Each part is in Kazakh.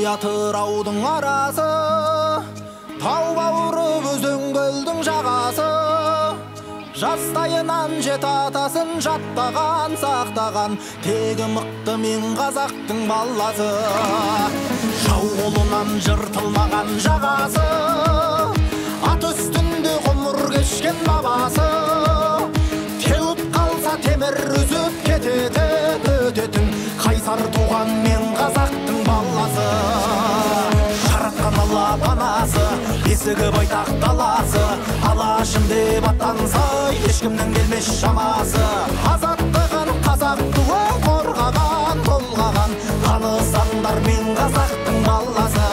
Атыраудың арасы, тау бауыры өзен көлдің жағасы. Жастайынан жеті атасын жаттаған, сақтаған, тегі мықты мен қазақтың баласы. Жау қолынан жыртылмаған жағасы, ат үстінде ғұмыр кешкен бабасы. Теуіп қалса темір үзіп кететін, өтетін, қайсар туған мен қазақтың баласы. Жаратқан Алла панасы, бесігі байтақ даласы, алашым деп аттанса, ешкімнің келмес шамасы. Азаттығын қазақ туы қорғаған, толғаған, танысаңдар мен қазақтың баласы.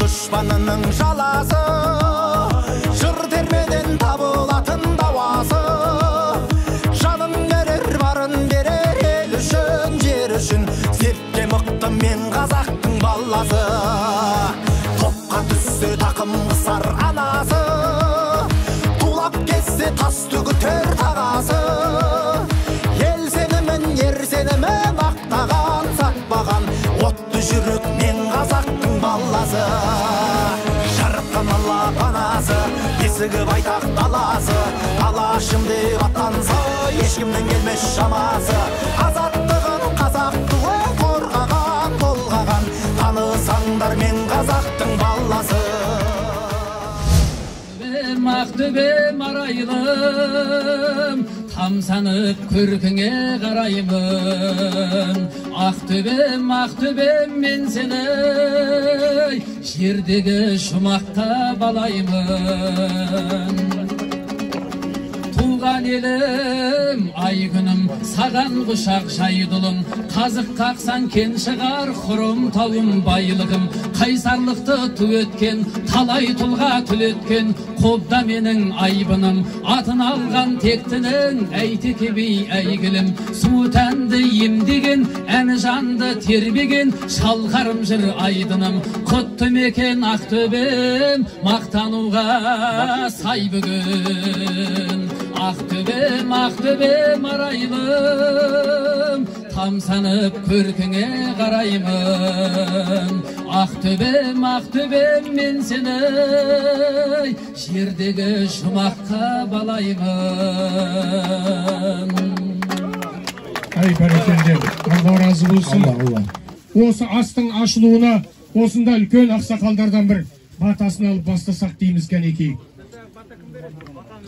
Дұшпанының жаласы, жыр термеден табылатын дауасы. Жанын берер, барын берер, ел үшін, жер үшін, сертке мықты мен қазақтың баласы. Топқа түссе тақым қысар анасы, тулап кетсе тас түгітер тағасы. Ел сенімін, ер сенімін ақтаған, сатпаған, отты жүрек мен қазақтың баласы. Жаратқан Алла панасы, бесігі байтақ даласы, алашым деп аттанса, ешкімнің келмес шамасы. Азаттығын қазақ туы қорғаған, толғаған, танысаңдар мен қазақтың баласы. Ақтөбем арайлым, тамсанып көркіңе қараймын. Ақтөбем, Ақтөбем, мен сені жердегі жұмаққа балаймын. Туған елім, ай күнім, саған құшақ жайдылым, қазық қақсаң кен шығар, құрым тауым байлығым. Қайсарлықты ту еткен, талай тұлға түлеткен, қобда менің айбыным, атын алған тектінің, Әйтеке би әйгілім. Сұлу тәнді емдеген, әні жанды тербеген, шалқарым жыр айдыным. Құтты мекен Ақтөбем, мақтануға сай бүгін. Ақтөбем, Ақтөбем, арайлым, тамсанып көркіңе қараймын. Ақтөбем, Ақтөбем, мен сені жердегі жұмаққа балаймын. Ай, бәрекелді, Алла разы болсын. Осы астың ашылуына осында үлкен ақсақалдардан бір батасын алып бастасақ дейміз кәнекей.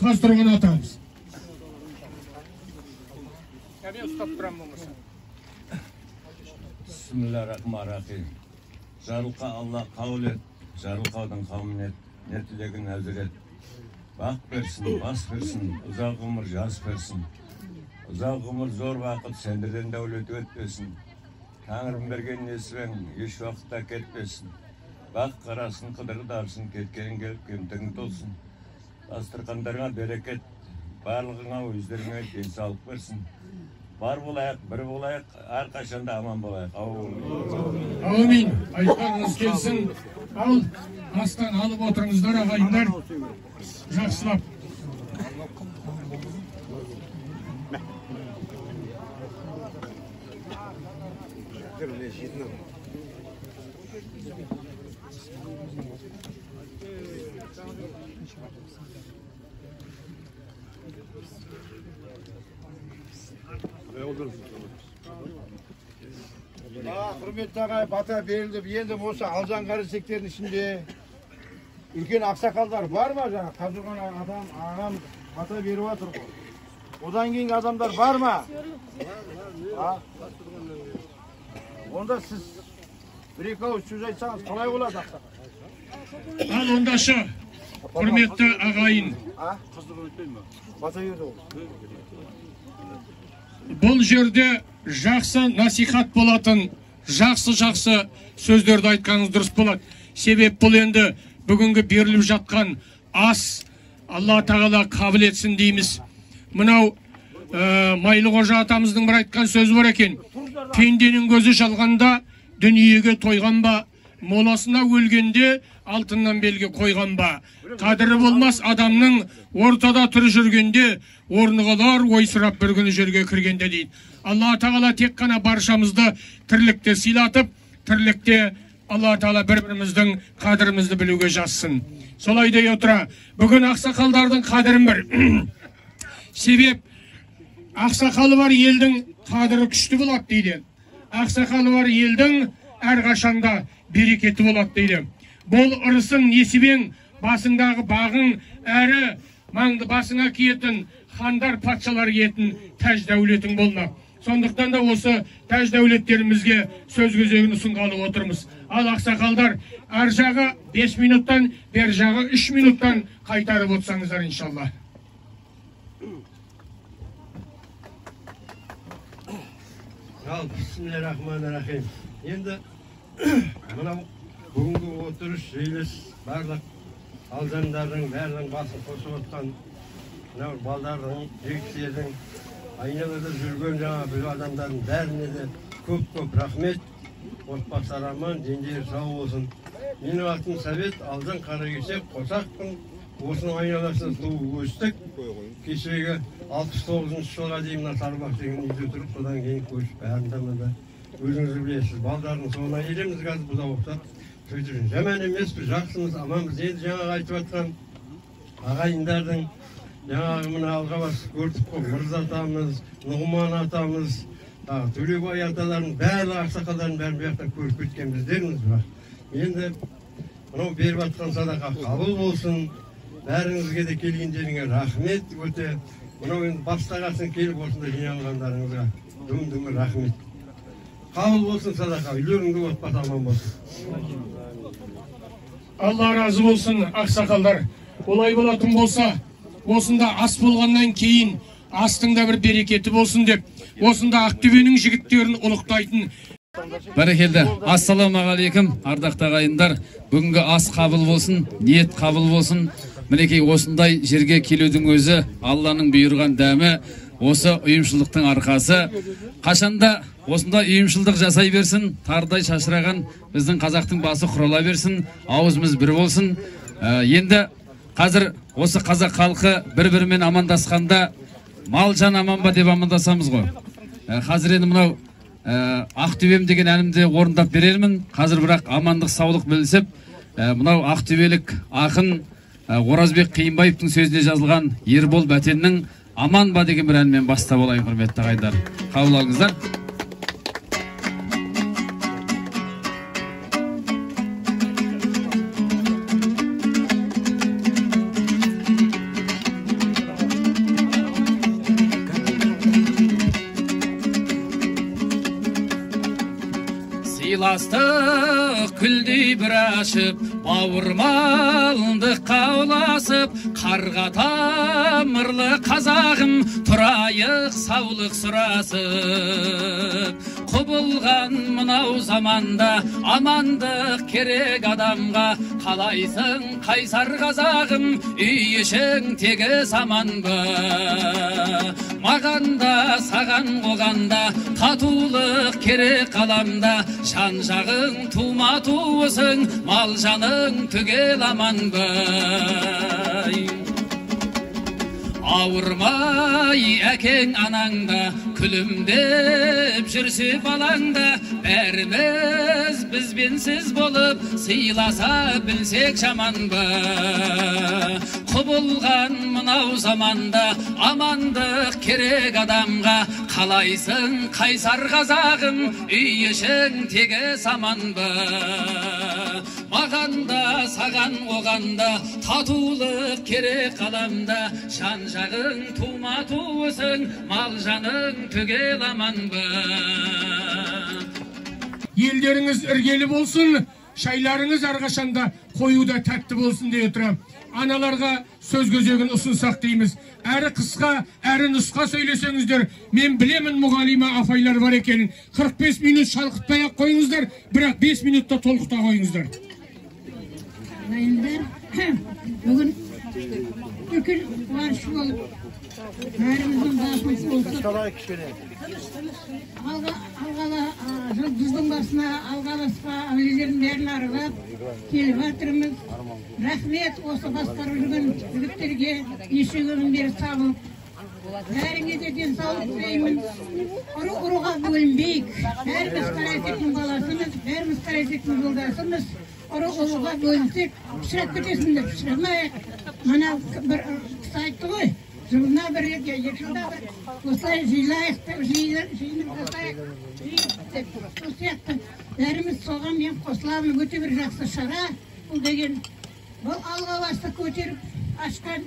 Қазтұрған атамыз. Бисмиллахиррахманиррахим. Жарылқа Алла қабыл ет, жарылқаудың қауымын ет, не тілегін әзір ет. Бақ берсін, бас берсін, ұзақ ғұмыр жас берсін. Ұзақ ғұмыр зор бақыт, сендерден дәулет өтпесін. Тәңірім берген несібең еш уақытта кетпесін. Бақ қарасын, қыдыры дарсын, кеткенің келіп кемтігің толсын. Дастархандарыңа берекет, барлығыңа өздеріңе денсаулық берсін. Бар болайық, бір болайық, әрқашанда аман болайық. Әумин. Айтқаныңыз келсін. Ал, астан алып отырыңыздар, ағайындар. Жақсылап. Құрметті ағай, бата берілді. Енді осы Алжан қарасектердің ішінде үлкен ақсақалдар бар ма? Жаңа Қазырған адам, ағам бата беріп жатыр ғой. Одан кейінгі адамдар бар ма? Онда сіз бір екі ауыз сөз айтсаңыз қалай болады, ақсақал? Ал ондашы, құрметті ағайын. Бата берді ол. Бұл жерде жақсы насихат болатын, жақсы-жақсы сөздерді айтқаныңыз дұрыс болады. Себеп бұл енді бүгінгі беріліп жатқан ас, Алла тағала қабыл етсін дейміз. Мынау Майлықожа атамыздың бір айтқан сөзі бар екен. Пенденің көзі жалғанда дүниеге тойған ба, моласына өлгенде алтыннан белгі қойған ба? Қадірі болмас адамның ортада тірі жүргенде, орны қалар ойсырап бір күні жерге кіргенде дейді. Алла Тағала тек қана баршамызды тірлікте сыйлатып, тірлікте Алла Тағала бір-біріміздің қадірімізді білуге жазсын. Солай дей отыра, бүгін ақсақалдардың қадірін бір. Себеп, ақсақалы бар елдің қадірі күшті болады дейді. Ақсақалы бар елдің әрқашанда берекеті болады дейді. Бұл ырысың, несібең, басыңдағы бағың, әрі маңды басыңа киетін, хандар, патшалар киетін тәж дәулетің болмақ. Сондықтан да осы тәж дәулеттерімізге сөз кезегін ұсынғалы отырмыз. Ал ақсақалдар, ар жағы 5 минуттан, бер жағы 3 минуттан қайтарып отырсаңыздар, иншалла. Ал, бисмиллахиррахманиррахим. Енді мынау бүгінгі отырыс жиылыс барлық алжандардың бәрінің басын қосып отқан мынау балдардың, жігіттердің, айналада жүрген жаңа бір адамдардың бәріне де көп-көп рахмет. Отбасылары аман, дендері сау болсын. Менің атым Совет, Алжан Қаракесек, Қосақпын. Осының айналасында туып өстік. Кешегі 69 жылға дейін мына Сарыбақ деген үйде тұрып, содан кейін көшіп бәрін мында өзіңіз білесіз. Балдардың соңына ереміз қазір бұзау ұқсап. Сөйтіп жаман емеспіз, жақсымыз, аманбыз. Енді жаңағы айтып жатқан ағайындардың жаңағы мына Алғабас көрдік қой, Мырза атамыз, Нұғман атамыз, тағы Төлебай аталардың барлық ақсақалдардың бәрін бұл жақтан көріп кеткен біздерміз. Бірақ енді мынау беріп жатқан садақа қабыл болсын. Бәріңізге де келгендеріңе рахмет өте. Мынау енді бастағасын келіп осында жиналғандарыңызға дым-дымы рахмет. Қабыл болсын садақа, үйлеріңде отбасы аман болсын. Алла разы болсын, ақсақалдар. Олай болатын болса, осында ас болғаннан кейін астың да бір берекеті болсын деп, осында Ақтөбенің жігіттерін ұлықтайтын. Бәрекелді. Ассалаумағалейкум, ардақты ағайындар. Бүгінгі ас қабыл болсын, ниет қабыл болсын. Мінекей осындай жерге келудің өзі Алланың бұйырған дәмі, осы ұйымшылдықтың арқасы. Қашанда осындай ұйымшылдық жасай берсін, тардай шашыраған біздің қазақтың басы құрала берсін, ауызымыз бір болсын. Енді қазір осы қазақ халқы бір-бірімен амандасқанда мал жан аман ба деп амандасамыз ғой. Қазір енді мынау Ақтөбем деген әнімді орындап берермін. Қазір бірақ амандық саулық білісіп, мынау ақтөбелік ақын Оразбек Қиынбаевтың сөзіне жазылған Ербол Бәтеннің Аман ба деген бір әнмен бастап алайын, құрметті ағайындар. Қабыл алыңыздар. Сыйластық күлдей бір ашып, бауырмалдық қауласып, қарға тамырлы қазағым, тұрайық саулық сұрасып. Құбылған мынау заманда амандық керек адамға, қалайсың қайсар қазағым, үй ішің тегіс аман ба? Маған да, саған оған да татулық керек қаламда, жан жағың тума туысың, мал жаның түгел аман ба? Ауырмай әкең анаңда, күлімдеп жүрсе балаңда, бәріміз бізбен сіз болып, сыйласа білсек жаман ба? Құбылған мынау заманда амандық керек адамға, қалайсың қайсар қазағым, үй ішің тегіс аман ба? Маған да, саған оған да татулық керек қаламда, жан жағың тума туысың, мал жаның түгел аман ба? Елдеріңіз іргелі болсын, шайларыңыз әрқашанда қоюда тәтті болсын деп отырамын. Аналарға сөз кезегін ұсынсақ дейміз. Әрі қысқа, әрі нұсқа сөйлесеңіздер, мен білемін мұғалима апайлар бар екенін. 45 минут шалқытпай ақ қойыңыздар, бірақ 5 минутта толқыта қойыңыздар. Ағайындар, бүгін бүкіл қуаныш болып Бәріміздің басымыз қосып, жұлдыздың басына, Алғабасқа, әулиелердің бәрін аралап келіп жатырмыз. Рахмет осы басқарып жүрген жігіттерге неше күннен бері сабылып. Бәріңе де денсаулық тілеймін. Ұру ұруға бөлінбейік. Бәріміз Қарасектің баласымыз, бәріміз Қарасектің жолдасымыз. Ұру ұруға бөлінсек, пышырап кетесіңдер, пышырамайық. Мына бір кісі айтты ғой, жылына бір рет, я 2 жылда бір осылай жиылайық деп, жиынып жасайық деп. Сол сияқты бәріміз соған мен қосыламын. Өте бір жақсы шара бұл деген. Бұл Алғабасты көтеріп ашқан.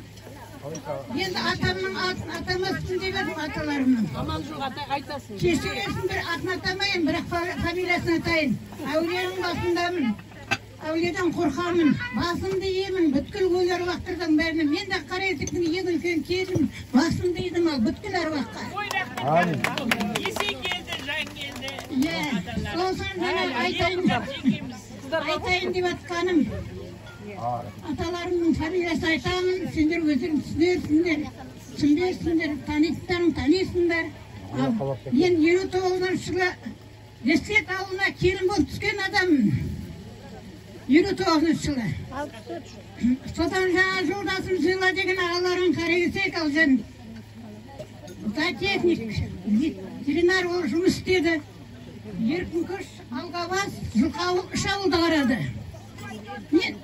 Енді атамның атын атамаспын деп едім, аталарымның. Амал жоқ, ата айтасың. Кешірерсің, бір атын атамайын, бірақ фамилиясын атайын. Әулиенің басындамын. Әулиеден қорқамын, басымды иемін, бүткіл өлі әруақтардың бәріне. Мен де Қараесектің ең үлкен келінім, басымды идім ал бүткіл әруаққа. Есен келді, жан келді. Иә, сосын жаңа айтайын деп атқаным. Аталарымның фамилиясы айтамын, сендер өздерің түсінерсіңдер, түсінбейсіңдер, танитындарың танисыңдар. Мен 59 жылы Есет ауылына келін болып түскен адаммын. 59 жылы. Содан жаңа жолдасым Зила деген ағаларым Қаракесек Алжан. Зоотехник, ветеринар болып жұмыс істеді. Еркінкүш, Алғабас, Жылқауыл 3 ауылды қарады. Мен,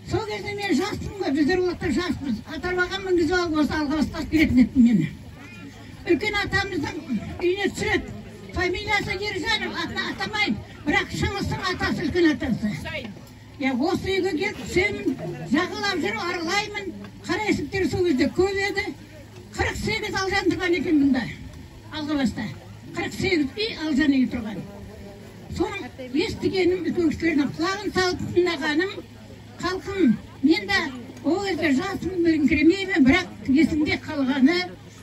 сол кезде мен жаспын ғой, біздер ол уақытта жаспыз. Ата-бабаға мінгізіп алып осы Алғабасқа алып келетін еді мені. Үлкен атамыздың үйіне түсіреді. Фамилиясы Ержанов, атын атамаймын, бірақ Шыңғыстың атасы, үлкен атасы. Я осы үйге келіп түсемін, жағалап жүріп аралаймын. Қараесектер сол кезде көп еді. 48 алжан тұрған екен бұнда, Алғабаста. 48 үй алжан үйі тұрған. Соның естігенім, үлкен кісілердің құлағын салып тыңдағаным, халқым, мен де ол кезде жасым біліңкіремеймін, бірақ есімде қалғаны,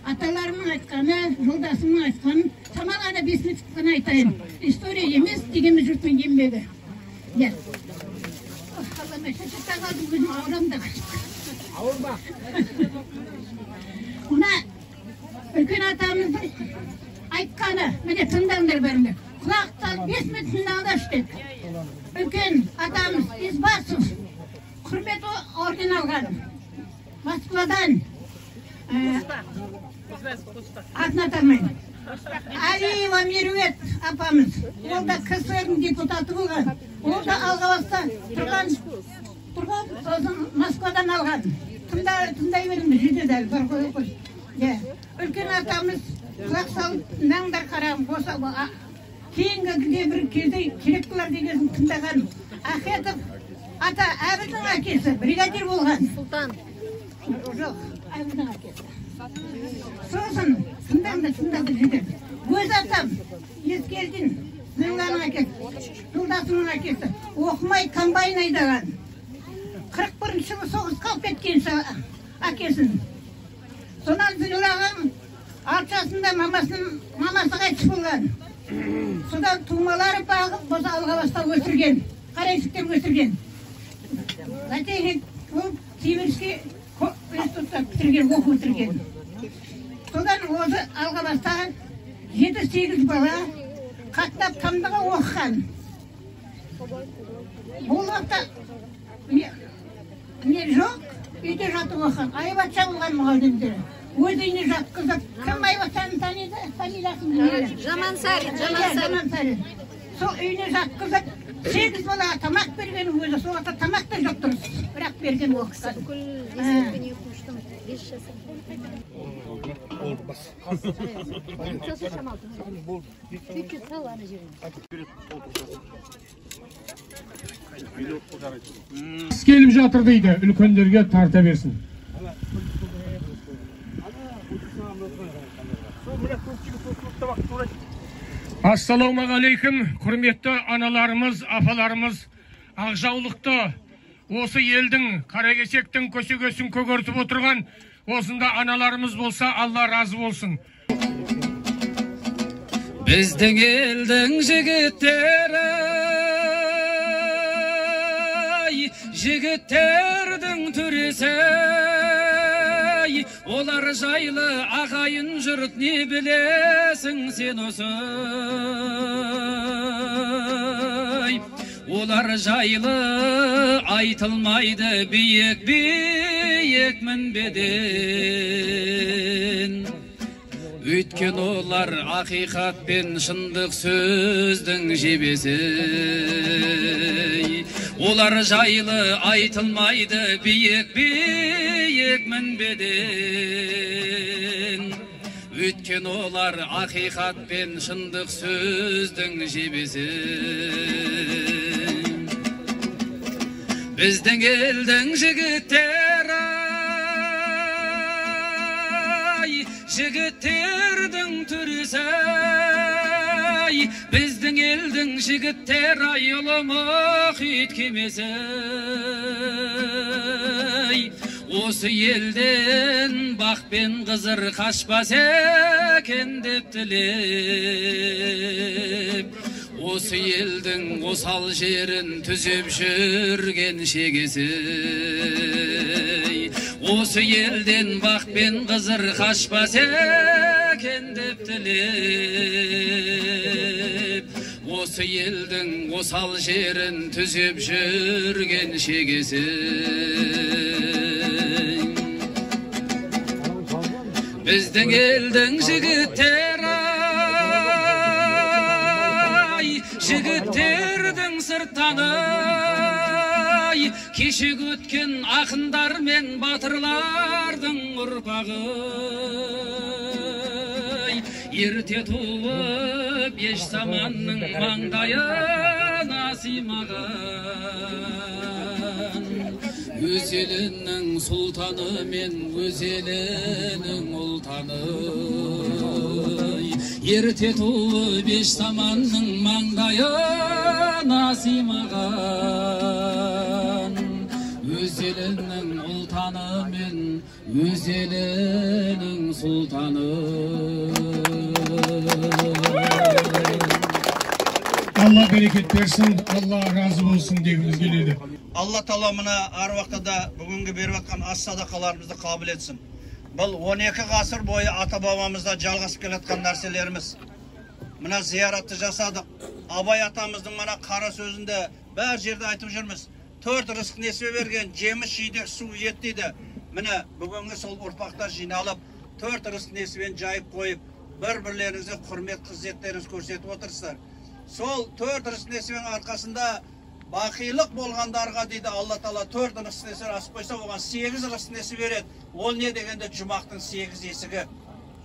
аталарымның айтқаны, жолдасымның айтқаны, шамалы ана 5 минут қана айтайын. История емес дегеніміз жұрттың еңбегі. Иә. Аллама, шаршап қалдым, өзім ауырамын да. Ауырма. Мына үлкен атамыздың айтқаны, міне тыңдаңдар бәріңдер. Құлақ салып 5 минут тыңдаңдаршы деді. Үлкен атамыз Избасов құрмет орден алған. Москвадан. Атын атамаймын. Алиева Меруерт апамыз. Ол да КСР-дің депутаты болған. Ол да Алғабаста тұрған, сосын Москвадан алған. Тыңдай беріңдер, жетеді әлі, бар қой, қой. Иә. Үлкен атамыз құлақ салып тыңдаңдар қарағым, осы кейінгіде бір кезде керек болар дегенін тыңдаған. Ахетов ата Әбілдің әкесі, бригадир болған. Сұлтан. Жоқ, Әбілдің әкесі. Сосын тыңдаңдар, тыңдаңдар жетеді. Өз атам Ескелдин, Зілланың әкесі, жолдасымның әкесі, оқымай комбайн айдаған. 41 жылы соғысқа алып кеткен әкесін. Сонан Зілла ағам 6 жасында мамасы қайтыс болған. Содан тумалары бағып, осы Алғабаста өсірген, Қараесектер өсірген. Зоотехник болып Сибирский институтта бітірген, оқу бітірген. Содан осы Алғабаста 7-8 бала қатынап Тамдыға оқыған. Бұл уақытта не жоқ, үйде жатып оқыған. Айбатша болған мұғалімдері. Өз үйіне жатқызып, кім Айбатшаны таниды? Фамилиясын білмеймін. Жамансарин, Иә, Жамансарин. Жамансарин. Сол үйіне жатқызып, 8 балаға тамақ берген өзі. Сол уақытта тамақ та жоқ дұрыс, бірақ берген оқытқан. Бүкіл Есекпен оқыштым, 5 жасым. Сал ана жеріне. Келіп жатыр дейді, үлкендерге тарта берсін. Ассалаумағалейкум, құрметті аналарымыз, апаларымыз, ақжаулықты осы елдің, Қаракесектің көсегесін көгертіп отырған осында аналарымыз болса, Алла разы болсын. Біздің елдің жігіттері, жігіттердің төресі, Олар жайлы ағайын жұрт не білесің сен осы? Олар жайлы айтылмайды биік-биік мінбеден. Өйткен олар ақиқат пен шындық сөздің жебесі. Олар жайлы айтылмайды биік-биік мінбеден. Өйткен олар ақиқат пен шындық сөздің жебесі. Біздің елдің жігіттері, жігіттердің төресі, біздің елдің жігіттері ай, ұлы мұхит кемесі. Осы елден бақ пен қызыр қашпас екен деп тілеп, осы елдің осал жерін түзеп жүрген шегесі. Осы елден бақ пен қызыр қашпас екен деп тілеп, осы елдің осал жерін түзеп жүрген шегесі. Біздің елдің жігіттері, жігіттердің сырттаны, кешегі өткен ақындар мен батырлардың ұрпағы. Ерте туып еш заманның маңдайына сыймаған, өз елінің сұлтаны мен өз елінің ұлтаны. Ерте туып еш заманның маңдайына сыймаған, өз елінің ұлтаны мен өз елінің сұлтаны. Алла берекет берсін, Алла разы болсын дегіміз келеді. Алла тағала мына әр да бүгінгі беріп жатқан ас садақаларымызды қабыл етсін. Бұл 12 ғасыр бойы ата-бабамызда жалғасып келе жатқан нәрселеріміз. Мына зияратты жасадық. Абай атамыздың мына қара сөзінде бәр жерде айтып жүрміз. 4 рызық несібе берген, жеміс, жидек, су, ет дейді. Міне бүгінгі сол ұрпақтар жиналып, 4 рызық несібені жайып қойып, бір-бірлеріңізге құрмет, қызметтеріңізді көрсетіп отырсыздар. Сол 4 рызық несібенің арқасында бақилық болғандарға дейді Алла тағала 4 рызық несібе асып қойса, оған 8 рызық несібе береді. Ол не дегенде жұмақтың 8 есігі.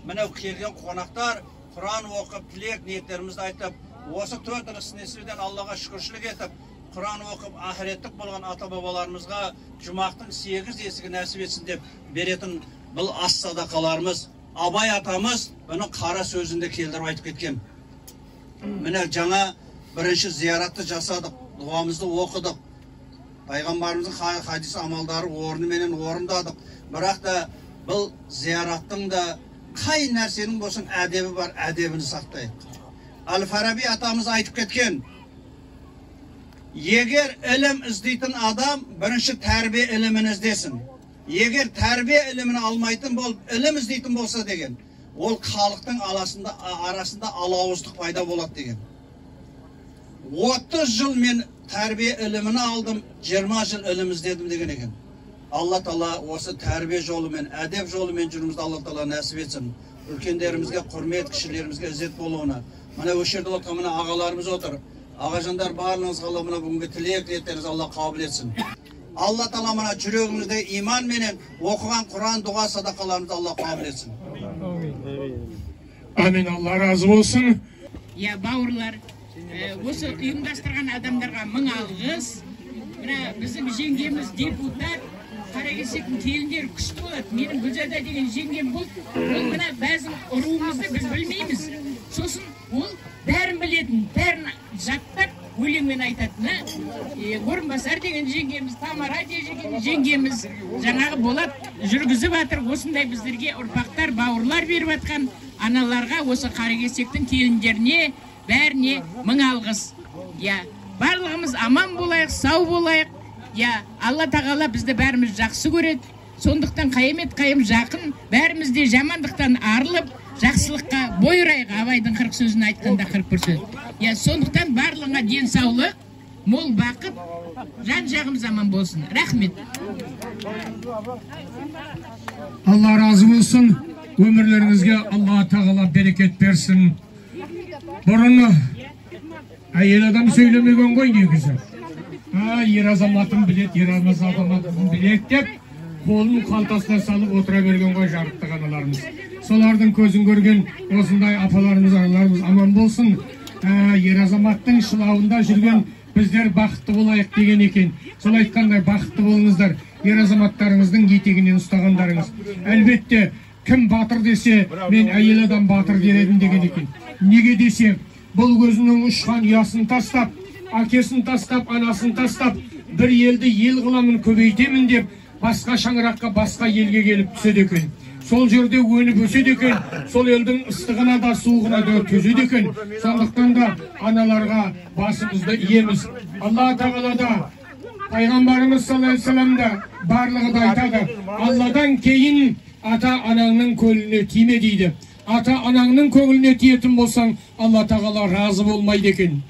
Міне келген қонақтар Құран оқып, тілек ниеттерімізді айтып, осы 4 рызық несібеден Аллаға шүкіршілік етіп, Құран оқып, ақыреттік болған ата-бабаларымызға жұмақтың 8 есігі нәсіп етсін деп беретін бұл ас садақаларымыз. Абай атамыз бұны қара сөзінде келтіріп айтып кеткен. Міне жаңа бірінші зияратты жасадық, дұғамызды оқыдық, пайғамбарымыздың хадис амалдары орныменен орындадық. Бірақ та бұл зияраттың да қай нәрсенің болсын әдебі бар, әдебін сақтайық. Әл-Фараби атамыз айтып кеткен, егер ілім іздейтін адам бірінші тәрбие ілімін іздесін. Егер тәрбие ілімін алмайтын болып, ілім іздейтін болса деген, ол халықтың арасында алауыздық пайда болады деген. 30 жыл мен тәрбие ілімін алдым, 20 жыл ілім іздедім деген екен. Алла тағала осы тәрбие жолымен, әдеп жолымен жүрімізді Алла тағала нәсіп етсін. Үлкендерімізге құрмет, кішілерімізге ізет болуына. Мына осы жерде отырған мына ағаларымыз отыр. Ағажандар, барлығыңызға Алла мына бүгінгі тілек ниеттеріңізді Алла қабыл етсін. Алла тағала мына жүрегімізде иманменен оқыған Құран, дұға, садақаларымызды Алла қабыл етсін. Амин, Алла разы болсын. Я бауырлар, осы ұйымдастырған адамдарға мың алғыс. Мына біздің жеңгеміз депутат, Қаракесектің келіндері күшті болады. Менің Гүлзада деген жеңгем болды. Ол мына бәзін руымызды біз білмейміз. Сосын ол бәрін білетін, бәрін жаттап өлеңмен айтатын. Орынбасар деген жеңгеміз, Тамара деген жеңгеміз, жаңағы Болат жүргізіп жатыр. Осындай біздерге ұрпақтар, бауырлар беріп жатқан аналарға, осы Қаракесектің келіндеріне бәріне мың алғыс. Я, барлығымыз аман болайық, сау болайық. Я, Алла тағала бізді бәріміз жақсы көреді. Сондықтан қиямет қайым жақын, бәріміз де жамандықтан арылып, жақсылыққа бой ұрайық. Абайдың 40 сөзін айтқанда 41 сөз. Я, сондықтан барлығыңа денсаулық, мол бақыт, жан жағымыз аман болсын. Рахмет. Алла разы болсын. Өмірлеріңізге Алла тағала берекет берсін. Бұрын әйел адам сөйлемеген ғой негізі. Ер азаматын білет, ер азаматын білет деп қолын қалтасына салып отыра берген ғой жарықтық аналарымыз. Солардың көзін көрген осындай апаларымыз, аналарымыз аман болсын. Ер азаматтың шылауында жүрген біздер бақытты болайық деген екен. Сол айтқандай бақытты болыңыздар, ер азаматтарыңыздың етегінен ұстағандарыңыз. Әлбетте, кім батыр десе, мен әйел адам батыр дер едім деген екен. Неге десе, бұл өзінің ұшқан ұясын тастап, әкесін тастап, анасын тастап, бір елді ел қыламын, көбейтемін деп, басқа шаңыраққа, басқа елге келіп түседі екен. Сол жерде өніп өседі екен, сол елдің ыстығына да, суығына да төзеді екен. Сондықтан да аналарға басымызды иеміз. Алла тағала да, пайғамбарымыз саллаллаху алейхи вассалам да барлығы да айтады, Алладан кейін ата анаңның көңіліне тиме дейді. Ата анаңның көңіліне тиетін болсаң, Алла тағала разы болмайды екен.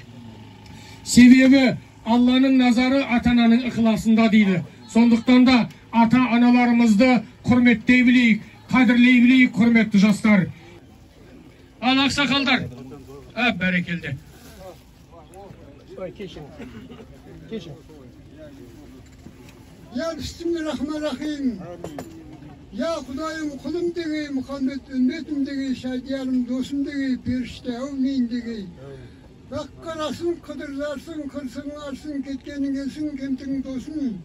Себебі Алланың назары ата ананың ықыласында дейді. Сондықтан да ата аналарымызды құрметтей білейік, қадірлей білейік, құрметті жастар. Ал ақсақалдар, бәрекелді. Я бисмиллахиррахманиррахим. Я Құдайым, құлым дегей, Мұхаммед үмметім дегей, шадиярым досым дегей, періште әумин дегей. Баққарасын, қыдырларсың, қырсың арсың, кеткенің келсін, кемтің досым.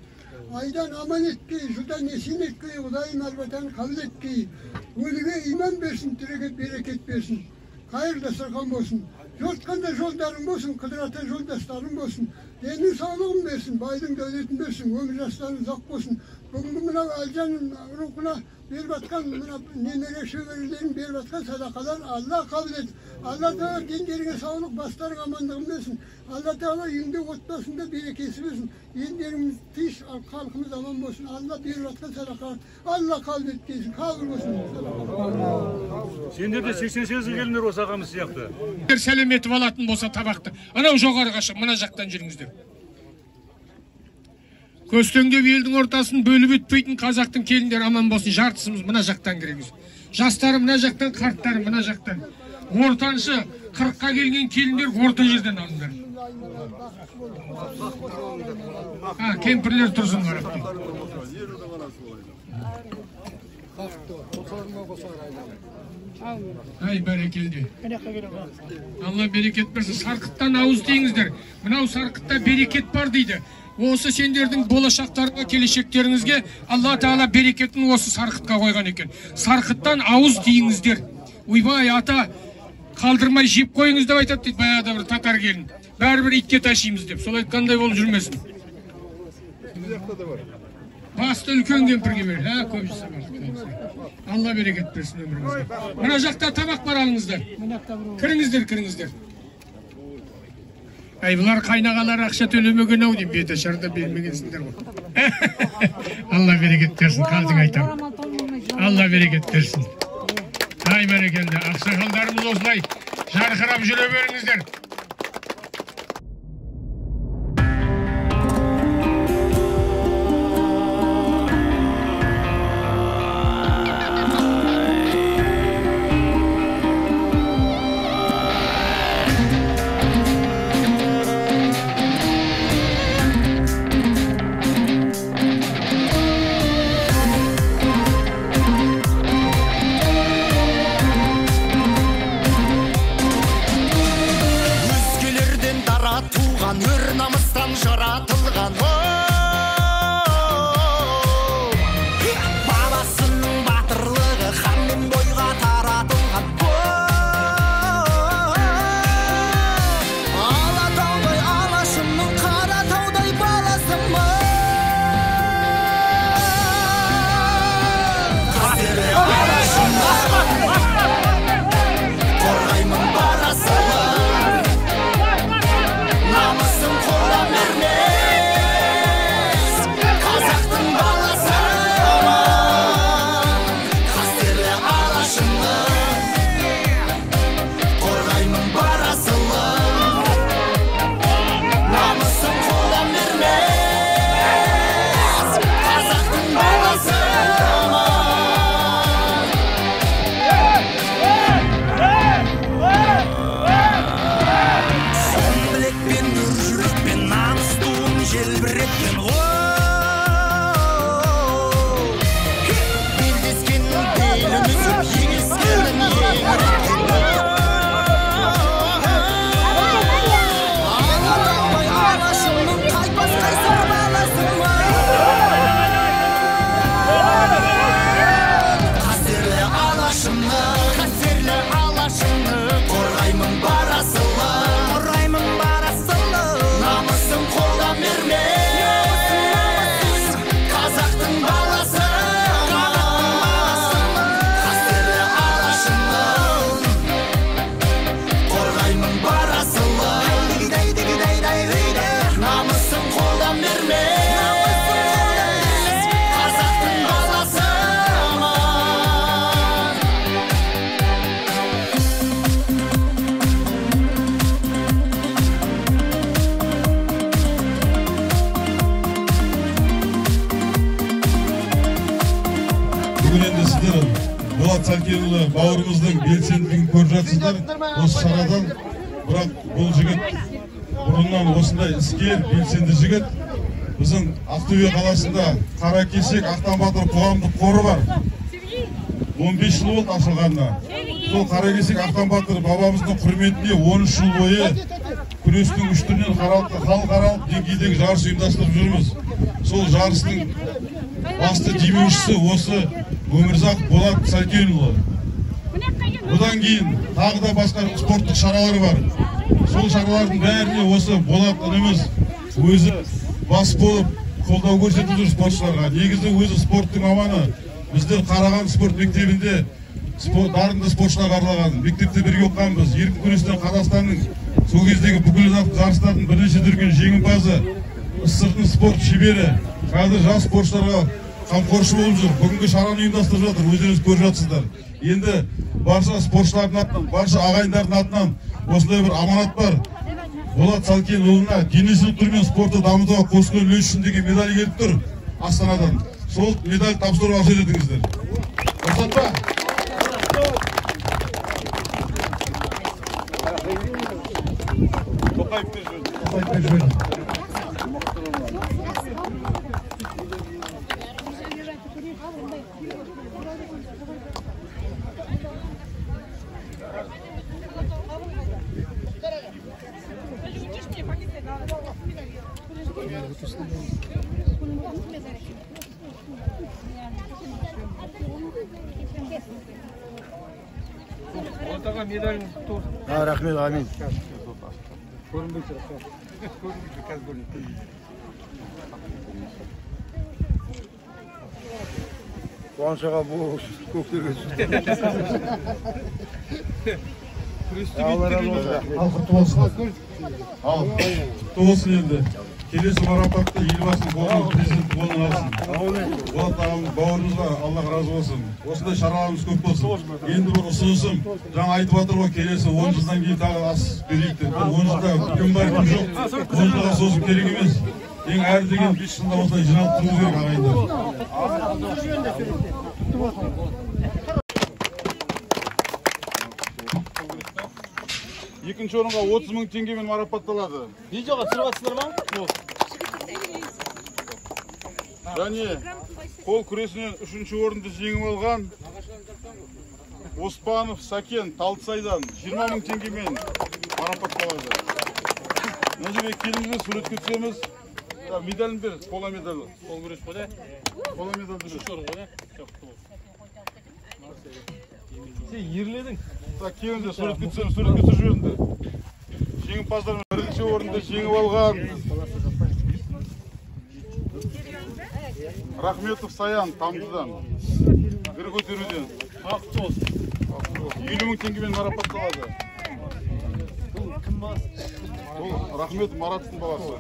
Айдан аман еткей, жылдан есен еткей, Құдайым әр қабыл еткей. Өліге иман берсін, тіріге берекет берсін. Қайыр дастархан болсын. Жортқанда жолдарың болсын, Қыдыр ата жолдастарың болсын. Деннің саулығын берсін, байдың дәулетін берсін, өмір жастарың ұзақ болсын. Бүгінгі мынау Әлжан рухына беріп жатқан, мына немере шөберелерін беріп жатқан садақалар Алла қабыл ет. Алла тағала дендеріңе саулық, бастарың амандығын берсін. Алла тағала үйіңде, отбасыңда берекесі берсін. Елдеріміз тыныш, халқымыз аман болсын. Алла беріп жатқан садақалар Алла қабыл еткейсін, қабыл болсын. Сендер де 88 келіндер осы ағамыз сияқты. Сәлем етіп алатын болса табақты. Анау жоғарыға шығып, мына жақтан жүріңіздер. Көстеңдеп елдің ортасын бөліп өтпейтін қазақтың келіндері аман болсын. Жартысымыз мына жақтан кіріңіз. Жастары мына жақтан, қарттары мына жақтан. Ортаншы 40-қа келген келіндер орта жерден алыңдар. Кемпірлер тұрсын қарап. Ай, бәрекелді. Алла берекет берсін. Сарқыттан ауыз тиіңіздер. Мынау сарқытта берекет бар дейді. Осы сендердің болашақтарыңа, келешектеріңізге Алла тағала берекетін осы сарқытқа қойған екен. Сарқыттан ауыз тиіңіздер. Ойбай, ата, қалдырмай жеп қойыңыз деп айтады дейді баяғыда бір татар келін. Бәрібір итке ташимыз деп. Сол айтқандай болып жүрмесін. Басты үлкен кемпірге бер. Көбісі бар. Алла берекет берсін өміріңізге. Мына жақта табақ бар, алыңыздар. Кіріңіздер, кіріңіздер. Әй, бұлар қайнағалар ақша төлемеген ау деймін, беті ашарда бермегенсіңдер ғой. Алла берекет берсін, қалжың айтамын. Алла берекет берсін. Ай, бәрекелді. Ақсақалдарымыз осылай жарқырап жүре беріңіздер. Қорғаймын барасың, намысым қолдан берме. Сәлкенұлы бауырымыздың белсенділігін көріп жатсыздар осы шарадан. Бірақ бұл жігіт бұрыннан осындай іскер, белсенді жігіт. Біздің Ақтөбе қаласында Қаракесек Ақтан батыр қоғамдық қоры бар. 15 жыл болды ашылғанына. Сол Қаракесек Ақтан батыр бабамыздың құрметіне 13 жыл бойы күрестің үш түрінен халықаралық деңгейдегі жарыс ұйымдастырып жүрміз. Сол жарыстың басты демеушісі осы Өмірзақ Болат Сәлкенұлы. Бұдан кейін тағы да басқа спорттық шаралар бар. Сол шаралардың бәріне осы Болат ініміз өзі бас болып қолдау көрсетіп жүр спортшыларға. Негізі өзі спорттың маманы. Біздер Қарағанды спорт мектебінде дарынды спортшыларға арналған мектепте бірге оқығанбыз. Еркін күрестен Қазақстанның сол кездегі бүкіл жарыстардың бірнеше дүркін жеңімпазы, СССР-дің спорт шебері, қазір жас спортшыларға қамқоршы болып жүр. Бүгінгі шараны ұйымдастырып жатыр, өздеріңіз көріп жатсыздар. Енді барша спортшылардың атынан, барша ағайындардың атынан осындай бір аманат бар. Болат Сәлкенұлына дене шынықтыру мен спортты дамытуға қосқан үлесі үшін деген медаль келіп тұр Астанадан. Сол медаль тапсыруға рұқсат етіңіздер. Рұқсат па? Тоқаев беріп. Рахмет, амин. Қуаныш аға, бұл көктерге түсті. Ал құтты болсын. Ал құтты болсын енді. Келесі марапатты елбасының қолынан, президенттің қолынан алсын. Болат ағамыз, бауырымызға Аллах разы болсын. Осындай шараларымыз көп болсын. Енді бір ұсынысым, жаңа айтып жатыр ғой, келесі 10 жылдан кейін тағы ас берейік деп. 10 жылда кім бар, кім жоқ, 10 жылға созып керек емес. Ең әрі деген 5 жылда осылай жиналып тұру керек ағайындар. Екінші орынға 30 мың теңгемен марапатталады. Видеоға түсіріп жатсыздар ма? Және қол күресінен үшінші орынды жеңіп алған Оспанов Сәкен Талдысайдан 20 мың теңгемен марапатталады. Мына жерге келіңіздер, суретке түсеміз. Медалін бер, қола медалі. Қол күрес қой да? Қола медаль бер. Үшінші орын ғой да? Сен ерледің. Так, келіңіздер, суретке түсеміз, суретке түсіріп жіберіңдер. Жеңімпаздар бірінші орынды жеңіп алған Рахметов Саян Тамдыдан, бір көтеруден. Бақытты болсын. 50 мың теңгемен марапатталады. Бұл кім баласы? Бұл Рахметов Мараттың баласы.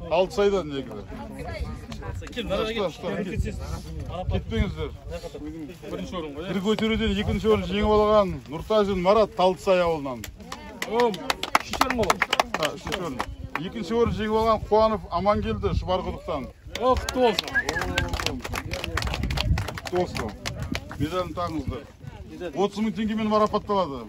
Алтысайдан негізі. Кетпеңіздер. Бірінші орын ғой. Бір көтеруден екінші орын жеңіп алған Нұртазин Марат Талдысай ауылынан. Үшінші орын ғой. Үшінші орын. Екінші орын жеңіп алған Қуанов Амангелді Шұбарқұдықтан. Құтты болсын. Құтты болсын. Медалін тағыңыздар. 30 мың теңгемен марапатталады.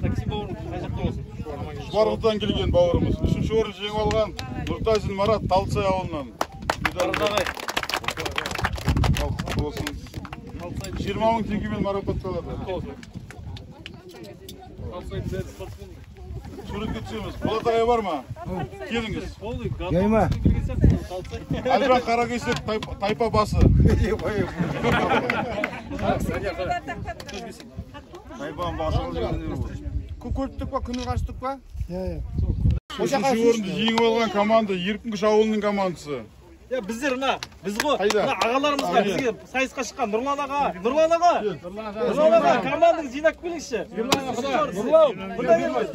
Такси бауырым қай жақта болсын? Шұбарқұдықтан келген бауырымыз. Үшінші орын жеңіп алған Нұртазин Марат Талдысай ауылынан. Құтты болсын. 20 мың теңгемен марапатталады. Суретке түсеміз. Болат ағай бар ма? Келіңіз. Жайма. Әлжан Қаракесек тайпа басы. Тайпаның басы. Көріп па, күні қаштық па? Үшінші орынды жеңіп алған команда Еркін Күш ауылының командасы. Біздер мына, біз ғой, мына ағаларымызға, бізге сайысқа шыққан Нұрлан аға, Нұрлан аға, Нұрлан аға, командаңызды жинап келіңізші. Нұрлан, мында келіңіз.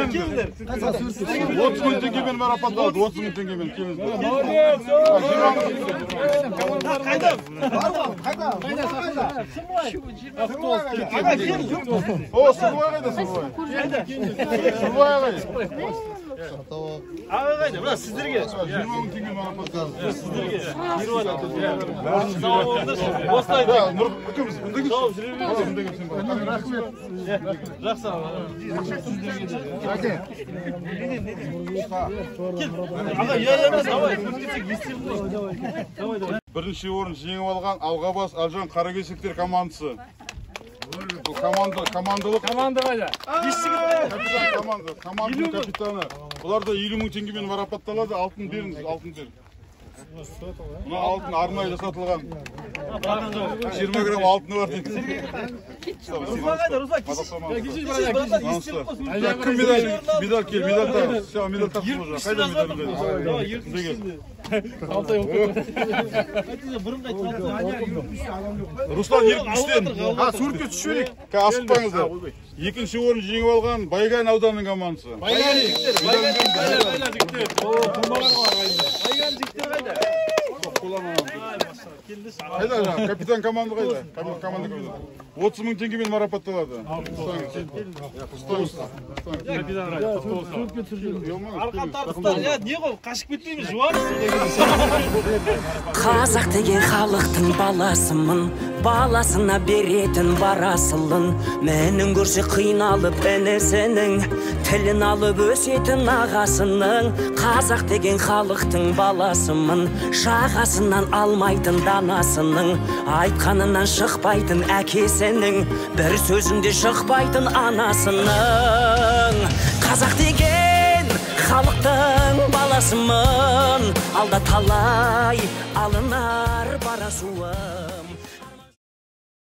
Келіңдер. 30 мың теңгемен марапатталады, 30 мың теңгемен келіңіздер. Қайда? Қайда? Қайда? Аға, келіңіз. О, Сырбай қайда, Сырбай? Сырбай ағай. Аға қайда? Мына сіздерге. 20 мың теңге марапатталады. Сіздерге. Сау болыңыздар. Осылай. Нұр, кімсіз? Сау жүре беріңіз. Рахмет. Жақсы. Кел. Аға, емес, давай. Көрсетсек естелік қой. Давай, давай. Бірінші орын жеңіп алған Алғабас Әлжан Қаракесектер командасы. Бұл команда, командалық. Команда қайда? Капитан команда, команданың капитаны. Бұлар да 50 мың теңгемен марапатталады. Алтын беріңіз, алтын бер. Мына алтын арнайы жасатылған. 20 грамм алтыны бар дейді. Руслан қайда? Руслан, Кім медаль? Медаль кел, медаль тақ. Все, медаль тақтым уже. Қайда медаль? Руслан Ерікпістен. Суретке түсіп жіберейік. Асықпаңыздар. Екінші орын жеңіп алған Байган ауданының командасы. Байган жігіттер, Байган жігіттер. Байган жігіттер қайда? Қайда жаңа? Капитан команда қайда? Команда капитаны. 30 мың теңгемен марапатталады. Арқан тартыстар, не ғой, қашып кетпейміз, жуамыз. Қазақ деген халықтың баласымын, баласына беретін бар асылын. Мінін көрсе қиналып інісінің, тілін алып өсетін ағасының. Қазақ деген халықтың баласымын, жағасынан алмайтын данасының, айтқанынан шықпайтын әкесінің, бір сөзінде шықпайтын анасының. Қазақ деген халықтың баласымын, алда талай алынар бара суы.